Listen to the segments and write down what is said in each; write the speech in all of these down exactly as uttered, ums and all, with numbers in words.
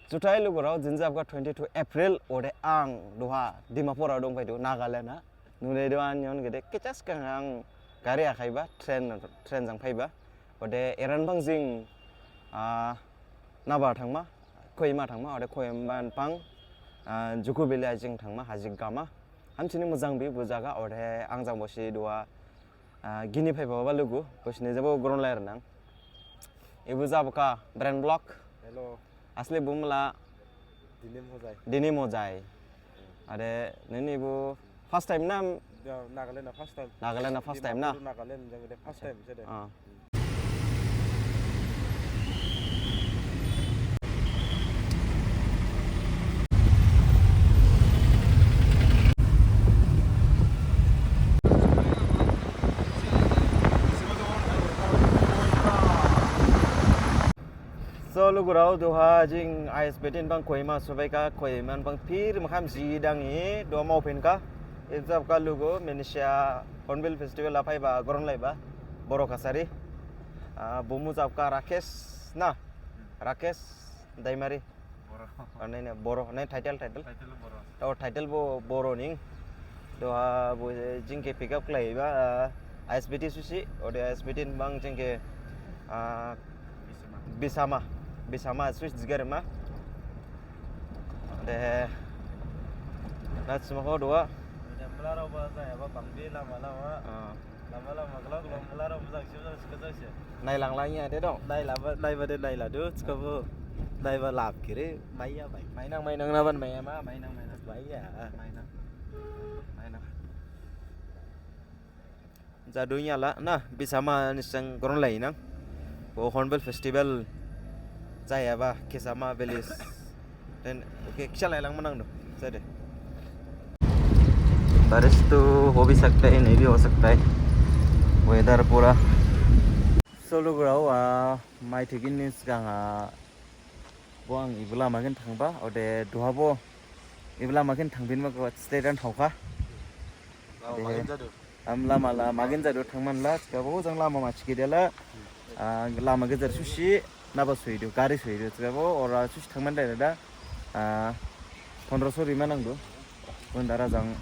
Juthai lugurao, jini jabkha twenty two April, ode ang duha Dimapur ha dongphaidu, Nagaland ha. Nunaidu ani yaohon gede, kisa sgang ang gari ha phaiba, train, train jang phaiba. Ode eraha niphrang jing, ah, naba thangma, Kohima thangma, ode Kohima niphrang, ah, Juko Valley ha jing thangma, hajik gama. Hamsini mojang bi bo jaga, ode ang jang bosi duha, ah, gini phaiba ba lugu, bosini jabo goron lai rinang. Ebo jabkha Brain Block. Hello. Asli bumu la Dinim Hojai. Dinim Hojai. Ode nini ebo first time na? Ya, Nagaland na first time. Nagaland na first time na? Dimapur, Nagaland jang de first time se de. Ah. So, lugurao, duha jing I S B T niphrang Kohima sophaikha, Kohima niphrang phir makham ji danghi duha maophinkha. Ebo jabkha lugu, Manisha Hornbill Festival ha phaiba, goron laiba, Boro Kachari. Ah, bumu jabkha Rakesh na? Rakesh Daimari. Boro. Ah, nai, nai, Boro, nai, title, title. Title Boro. Oh, title bo Boro ning. Duha bo jing khe pick up khlaiba, ah, I S B T susi, ode I S B T niphrang jing khe, ah, Bisama. Bisama, Bisama susi jigarma. Ode, na sima kho duha. Ode mla rao ba jaya ba bangbi lama lama. Ah. Lama lama glok glok mla rao mojang si mojang sika jang se. Nailangla ya de dong. Nailaba, naiba de nailadu, sika bo. Naiba lab kiri, maiya bai. Mainang, mainang naban maiya ma, mainang, mainang. Maiya. Mainang. Mainang. Jadu yala, na, Bisama nisang goron lainang. Bo Hornbill Festival jayaba, Kisama Village. Then, okay, kisa lailang manang do. Jade. बारिश तो हो भी सकता है, नहीं भी हो सकता है। Weather पूरा। So, lugurao, ah, mai thigin ni sgang, ah, bo ang ebo lama khe thangba, ode duha bo ebo lama khe thangphinba kho straight ang thaokha. Lama magin jadu. Am lama la magin jadu thangman la, sgabo jang lama ma chikidela, ah, lama gejer susi, naba suidu, gari suidu, sgabo ora susi thangman da da, ah, pondro so rima nangdu, bundara jang,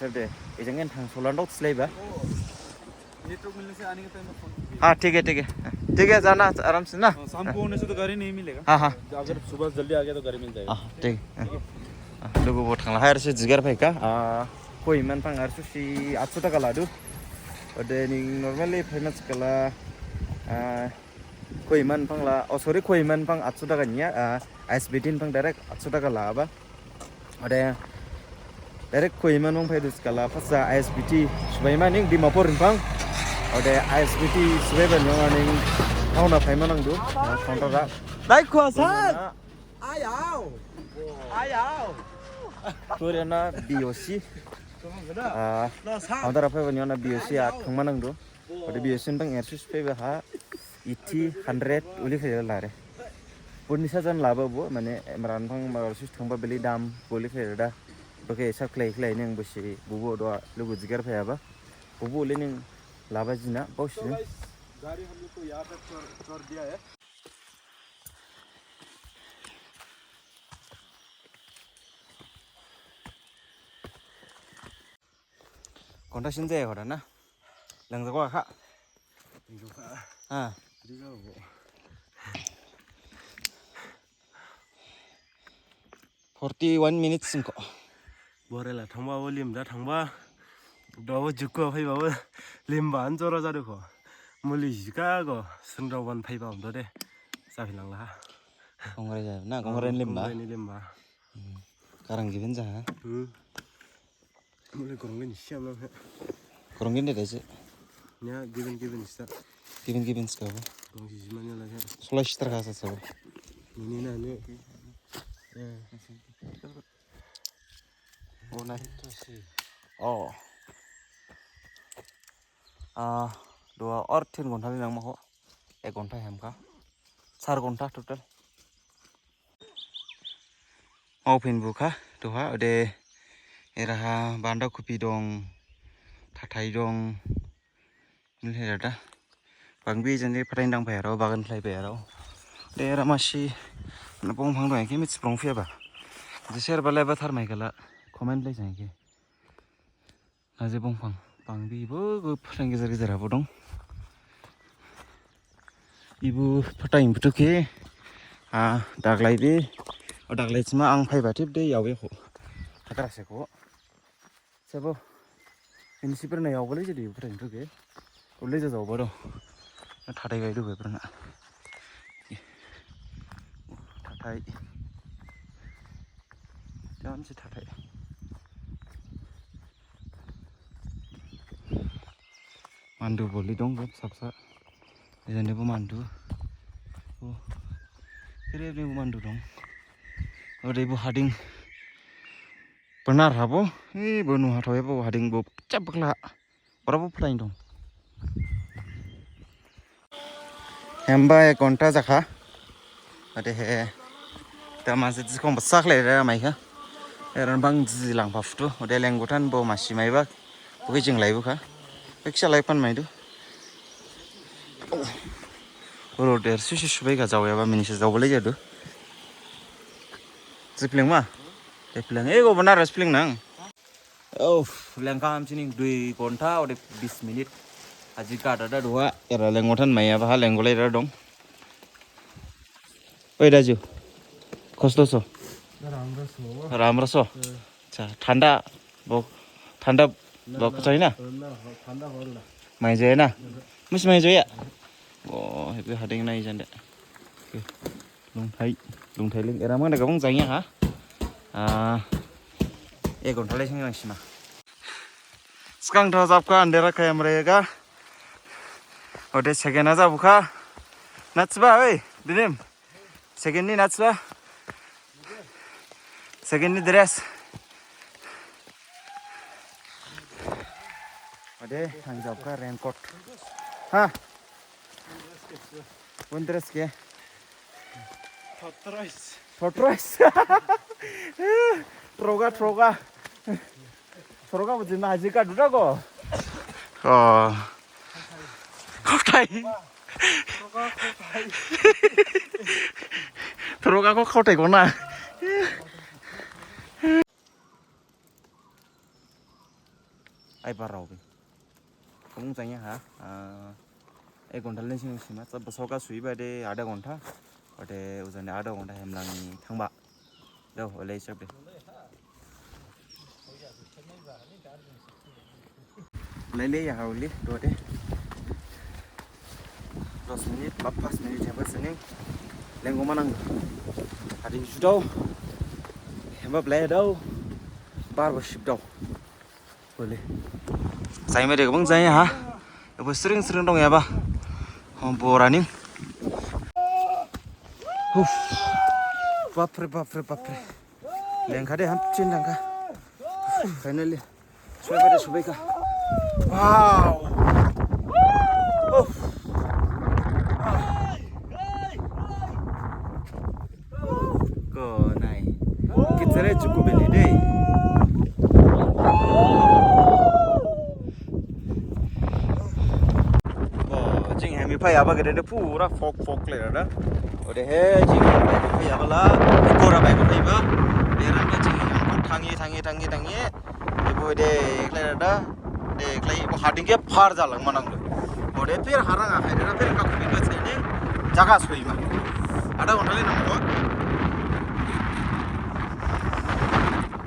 serde, ejang en thang solan dok slaiba. ये तो मिलने से आने के टाइम में फोन कीजिए। हाँ, ठीक है, ठीक है। ठीक है, जाना आराम से ना। हाँ, शाम को होने से तो गाड़ी नहीं मिलेगा। हाँ, हाँ। अगर सुबह जल्दी आ गया तो गाड़ी मिल जाएगा। हाँ, ठीक है। हाँ, lugu bo thangla hai se jigar phaikha, ah, Kohima niphrang ar susi atso taka ladu. Ode ning normally phaima sikhala, ah, Kohima niphrang la, oh, sorry, Kohima niphrang atso taka niya, ah, I S B T niphrang direct atso taka laba. Ode, direct Kohima niphrang phaidu sikhala, phasa I S B T subaima ning Dimapur niphrang. Ode, I S B T subaiba niyong ning, thaona phaima nangdu, ah, counter da. Dai khua san. Ayao. Ayao. Ture na B O C. Ah, counter phaiba niyong na B O C a thangma nangdu. Ode B S N bang airsus phaiba ha eighty, hundred uli khlai lare. Bo nisa jan laba bo, mane, Imran bang airsus thangba beli dam bo uli khlai da. Bo khe hisab khlai khlai ning bo si bo bo do lugu jigar phaiyaba. Bo bo uli ning laba jina, bo si ning. गाड़ी हम लोग को यहाँ तक छोड़, छोड़ दिया है। Konta sin jaya hoda na? Langjakha. Langjakha. Ah. Langjakha. Forty one minutes singkho. Borela thangba bo limda thangba. Dabo jukko phaiba bo limba anjora jadu kho. Muli jika go sundra wan phaiba umdo de. Saphilangla. Kongre ja na, kongre limba. Kongre ni limba. Hmm. Karang gibin ja ha. Hmm. Mule gorong gini siam lang he. Gorong gini dai se. Nya gibin gibin sta. Gibin gibin ska bo. Gorong si jimanya lang he. Sola sitar khasa sa bo. Ini na ni. Oh, nai. Oh. Ah, dua or tin gonta li nang ma ho. Ek gonta hem kha. Char gonta total. Maophin bukha, duha, ode, eraha, banda kopi dong, thathai dong, nilhe dada. Bangbi jani phatain dang phaiyarao, bagan khlai phaiyarao. Ode, era masi, Na bongphang dong khe, misi bongphang phiyaba. Je serba laiba tharmai khala, comment lai jang khe. Na je bongphang, bangbi bo, bo phrang gejer gejer habo dong. Ibu phatai buthu khe, ah, daglai bi, o daglai sima ang phaiba thip de yawe kho. Hagra se kho. Sebo, ini si pernah yaw boleh jadi pernah itu ke. Boleh jadi jauh bodoh. Na thathai gai du pernah. Thathai. Jangan si thathai. Mandu boli dong, beb, saksa. Ejane bo mandu. Oh. Kere ni bo mandu dong. Ode bo hading. Benar habo. Ih, bo nu hathai bo hading bo chap bakla. Ora bo phlain dong. Hemba ek ghonta jakha. Ode he. Ta masi jikhong basak le ra maikha. Eran bang ji langpha phutu. Ode lenggotan bo masi maiba. Bo khe jing laibukha. Beksa laiphan maidu. Oro der susi subaikha jaoyaba minisa jaobalai jadu. Jipleng ma? Jipleng. Eh, governor jipleng nang. Oh, lengkha hamsining dui ghonta ode bis minit. Aji gada da duha. Era lenggotan maiyaba ha lenggolai ra dong. Oi, Raju. Khosto so? Ramra so. Ramra so? Hmm. Acha, thanda bo, thanda bo na, na, chai na? Na, thanda bo na. Mai jaya na? Mhm. Musi mai jaya? Mhm. Oh, hebi hading nai jande. Oke. Lungthai, lungthai ling. Era mana gabung jaya ha? Ah, ek ghonta lai sing langsima. Sgang tho japkha, andera kha emrega. Ode second ha jabukha. Natsiba, oi, dinim. Second ni natsiba. Second ni dress. Ode, ang japkha raincoat. Ha? One dress ke? Thotrais. Thotrais. Troga, troga. Thoroka bo jima haji ka duda ko. Oh. Khothai. Thoroka ko khothai ko na. Ai barao bi. Kung janya ha. Ah, ek ghonta le sing sima. Sab soka sui ba de adha ghonta. Ode ujani adha ghonta hemlang thangba. Dao, olei sab de. Olei le ya, olei, dao de. Dos minit, ba pas minit, hemba sining. Lenggo manang. Adi judao. Hemba blai dao. Bar ba sip dao. Boleh. Jai mede gabang jai ha. Ebo sering sering dong ya ba. Hom borani. Huf. Bapre, bapre, bapre. Lengkha de, hamcin lengkha. Finally. Subai ka de, subai ka. Wow. Huf. Ko nai. Kitsare chuku beli dei. Ko jing hemi phai aba gede de pura fog fog le da. Ode he jing hemi phai aba la. Ko ra bai phai ba. Beran ba jing hemi thangi thangi thangi thangi. Ebo de khlai da, de khlai ebo hading khe phar jalang manang lo. Ode phir harang akhai da, phir kak phir kak sini jaga soi ma. Adha ghonta le nang lo.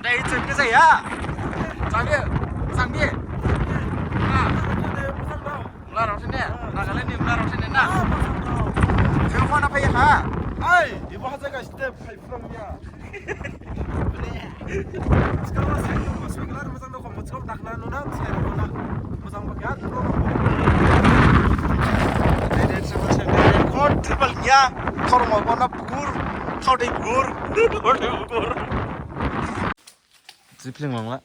Dai chek ke saya. Sambil, sambil. Ah. Mula rau sini, Nagaland ni mula rau sini na. Jeng phone apa ya ha? Hai, ibu haja ka step five from ya. Sekarang masih, masih kelar, masang dong, kamu cakap dah kenal nuna, saya nuna, masang bagian, nuna. Ini saya masih ada record, triple ya, kormo bona bukur, kau deh bukur, kau deh bukur. Sipling mangla,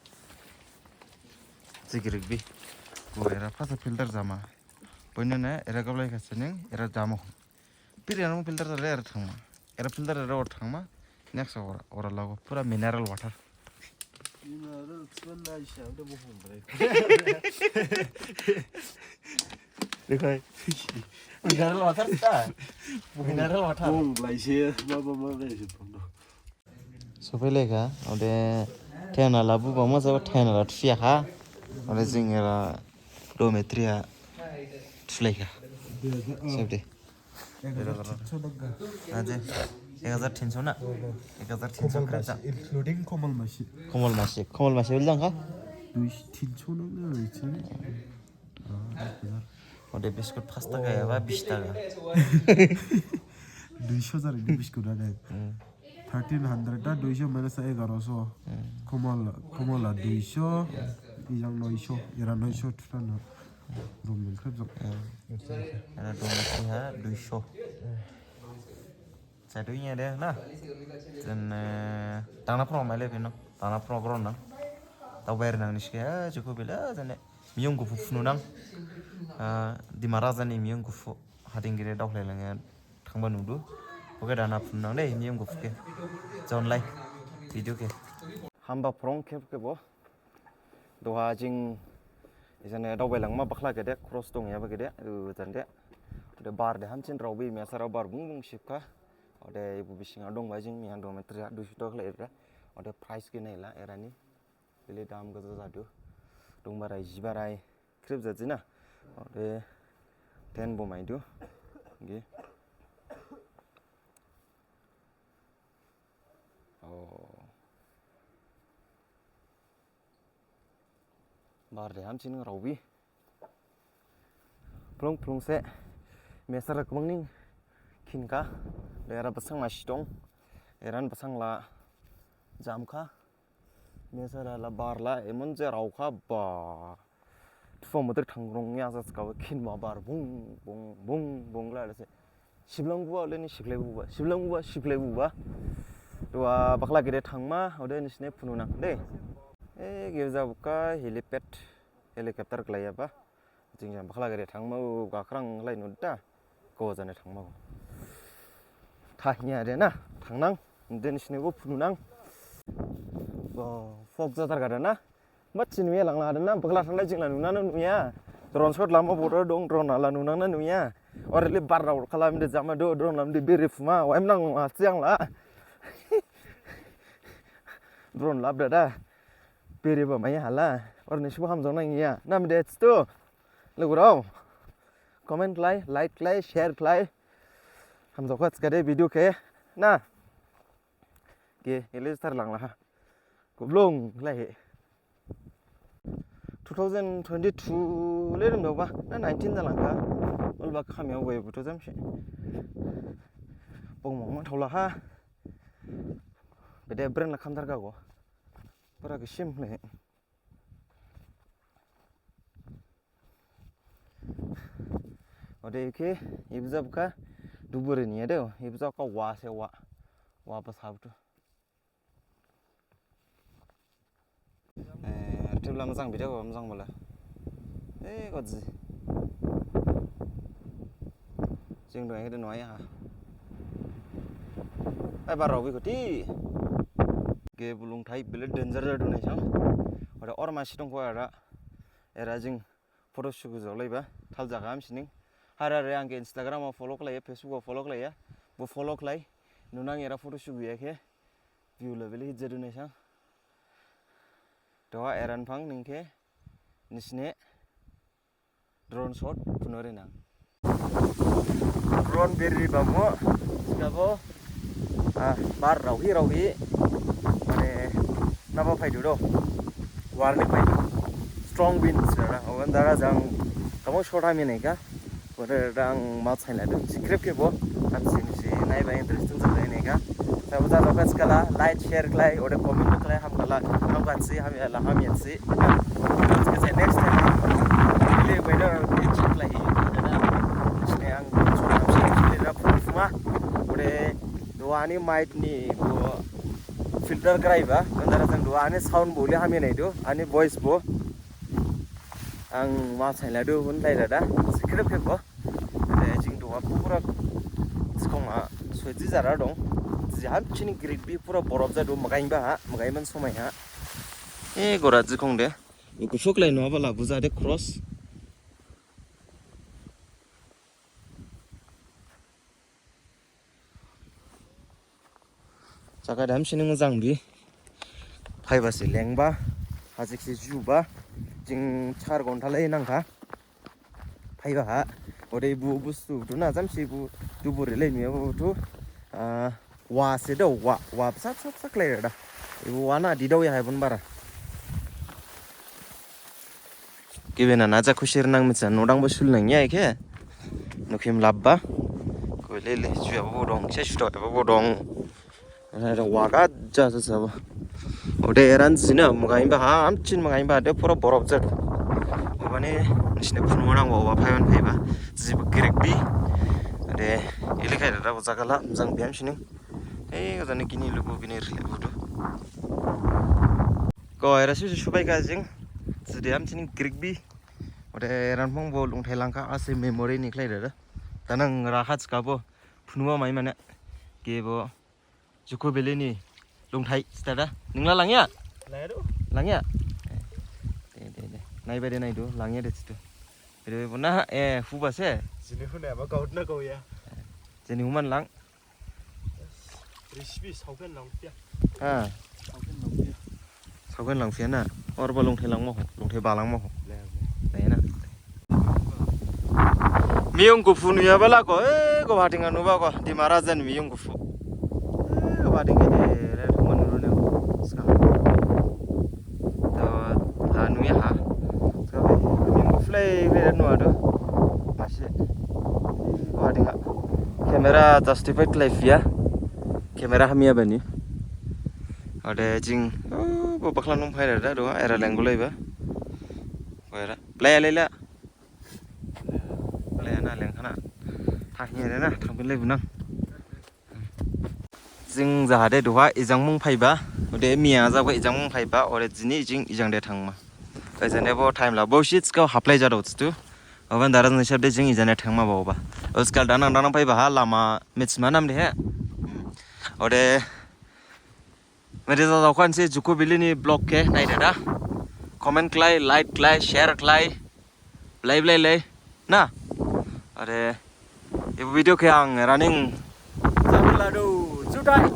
sigirik bi, gua era pas filter sama, poinnya na, era kablai kaseneng, era jamo. Pir yang filter tare air thangma. Air filter tare or thangma. Next ora, ora lago. Pura mineral water. Mineral smell na isha, udah bohong bre. Dekhai. Mineral water ta? Mineral water. Bong blaise, ma, ma, ma, blaise, bong do. Sophailekha, ode thena labu bama jaba thena la thuyakha. Ode jing era dormitory ha thulaikha. Sebde. Ek hajar tinso nangkha. Aje, ek hajar tinso na? Ek hajar tinso Komol khrep masi, jang. Including komol masi. Komol masi, komol masi ul jangkha? Dui, tinso nangkha, ecche. Ode biscuit pas taka yaba bis taka. Duiso jari di biscuit ade. Hmm. Thirteen hundred ta duiso minus egaroso. Hmm. Komol, komol la duiso. Ijang noiso, era noiso thutano. Room jang khrep jang. Hmm. Era dong ha duiso. Sadu nya de na. Jen, eh, tangna phro maile phino. Tangna phro gron nang. Tau bayar nang niske, eh, cukup bila jen de. Miyung guphu phunu nang. Eh, Dima Raja ni miyung guphu. Hading gire daukhlai langa thangba nudu. Oke dana phunu nang de, miyung guphu khe. Jonlai. Video khe. Hamba phrong khe khe bo. Duha jing, ejane daobailangma bakhla gede, cross dongyaba gede, ejane de. Ode bar de hamsin raobi, mesarao bar bung bung sipkha. Ode ebo bisingha dongba jing, miya dormitory ha, duiso taka khlai era. Ode price khe naila, erani. Bili dam gaja jadu. Dongbarai, jibarai, khrip jajina. Ode tent bo maidu. Ge. Oh. Bar de hamsin raobi. Phlung phlung se. Mesarao gabang ning khinkha. De era basang masi dong. Eran basang la jamkha. Mesarao la bar la emon je raokha ba. Thupha motor thangrong ya jas kabo khinma bar bung bung bung bung la se. Siblang buba, oleni siklai buba. Siblang buba, siklai buba. Duha bakhla gede thangma, ode nisine phunu nang de. E, gebe jabukha helipad, helicopter khlaiyaba. Jing jang bakhla gede thangma, o gakhrang lai nuda. Ko jane thangma. Thahnya de na, thangnang. De nisine bo phunu nang. Bo, fog jathar gada na. Masi nuya langla dana, bakhla thanglai jingla nunana nuya. Drone shot lama bodo dong, drone ala nunana nuya. Orele bar rao khalam de jama do, drone lam de bere phuma, waim nang ma siang la. Drone lab dada. Bere ba maya hala. Orni subu hamjong nang ya. Nam de stu. Lugurao. Comment khlai, like khlai, share khlai. Hamjong kha skade video khe. Na. Ge, ele star langla ha. Kublung lai he. Two thousand twenty-two le rim daba, na nineteen jalangkha. Olba khamyao bai buthu jamse. Bong mong ma thaola ha. Bede bren la khamthar kha go. Pura gisim le. Ode khe ibjab kha duburi niya de, ibjab kha wa se wa. Wa ba sabtu. Eh, tibla mojang video ba mojang bala. Eh, gaji. Jing dong ekde noya ha. Eh, bar rao bi koti. Ge bulung thai bile danger jadu nai sang. Ode or masi dong kho era. Era jing photo sugu jolaiba. Thal jaga hamsining. Hara re ang khe Instagram ha follow khlaiya, Facebook ha follow khlaiya. Bo follow khlai. Nunang era photo sugu ya khe. View level hi jedu nai sang. Duha eran phang ning khe nisine drone shot phunu ri nang. Drone beri bamu sikabo, ah, bar rao hi rao hi mane naba phaidu do. Warning phaidu. Strong winds ra. Ogan dara jang kamo shot hami nai kha. Ode da ang ma sainladu, subscribe khe bo, hamsi hamsi naiba interesting jadai nai kha. Sabo jadao kha sikhala, like, share khlai, ode comment khlai, hamkhala, hamkha si, hamyala, hamya si. Next time, bile weather change khlai, ode da, sini ang, hamsi hamsi le da phuma, ode duha ani mic ni bo filter khlaiba, andara jang duha ani sound bo le hamya naidu, ani voice bo. Ang ma sainladu, hun lai dada, subscribe khe bo. Ode jing duha pura sikhong ha soji jara dong. Ji hamsining grit bi pura borof jadu, magain ba ha, magain man somai ha. E gora jikhong de. Uku sok lai no bala buja de cross. Jaga de hamsining mojang bi. Phaiba se lengba, hajik se juba, jing char ghonta lai nangkha. Phaiba ha, ode bu bustu tu na jamsi bu dubur le nuya bu tu, ah, wa se do, wa, wa sa sa sa khlai da. Ibu wa na di do ya hai bon bara. Gibe na naja khusir nang mitsa nodang bo sul nang ya khe. Nukhim labba. Ko le le juya bo dong, se suto bo dong. Ana da waga ja sa sa ba. Ode eran jina mugain ba ha amchin mugain ba de pura borok jat. Obani nisine phunu nang ba oba phaiban phaiba. Jibu kirik bi. Ode ili khai da bo jagala mjang biam sining. Ei gajani gini lugu gini rile budu. Ko era su su bai ka jing. Jide amchin kirik bi. Ode eran phang bo lungthai langkha ase memory ni khlai da. Tanang rahat ka bo. Phunuma mai mane. Ke bo. Juko Valley ni lungthai stada. Ningla langya? Langya do. Langya? De, de, de. Naiba de naidu, langya de situ. Bede bo na, eh, huba se. Jini hune ba gaut na gauya. Jini human lang. Recipe sauken langphiya. Ha. Sauken langphiya. Sauken langphiya na. Or ba lungthai langma ho, lungthai ba langma ho. Laya na. Miyung guphu nuya bala ko, eh, ko Guwahati nga nuba ko, Dimarajan miyung guphu. Eh, Guwahati nga de, re, manu ne, ska. To, ha nuya ha. Ska, miyung guphu lai, re, nuwa do. Masi. Guwahati nga. Camera justified life ya. Camera hamya bani. Ode jing, oh, bo bakhla nung phai da, do, era lengulai ba. Ko era. Play, lay, la. Lay na leng khana. Thang hi na, thang pin lay bunang. Jing jahade duha ijang mung phaiba. Ode miya jaba ijang mung phaiba. Ode jini jing ijang de thangma. Ijang de bo time la. Bo shit ska haplai jado tu. Oban dara jang hisab de jing ijang de thangma ba oba. Oskal danang danang phaiba ha lama mitsma nam de he. Ode Mede jajaokhan se Juko Valley ni vlog khe naidada. Comment khlai, like khlai, share khlai. Blai blai lai. Na? Are, ebo video khe ang running. Jabiladu, juthai.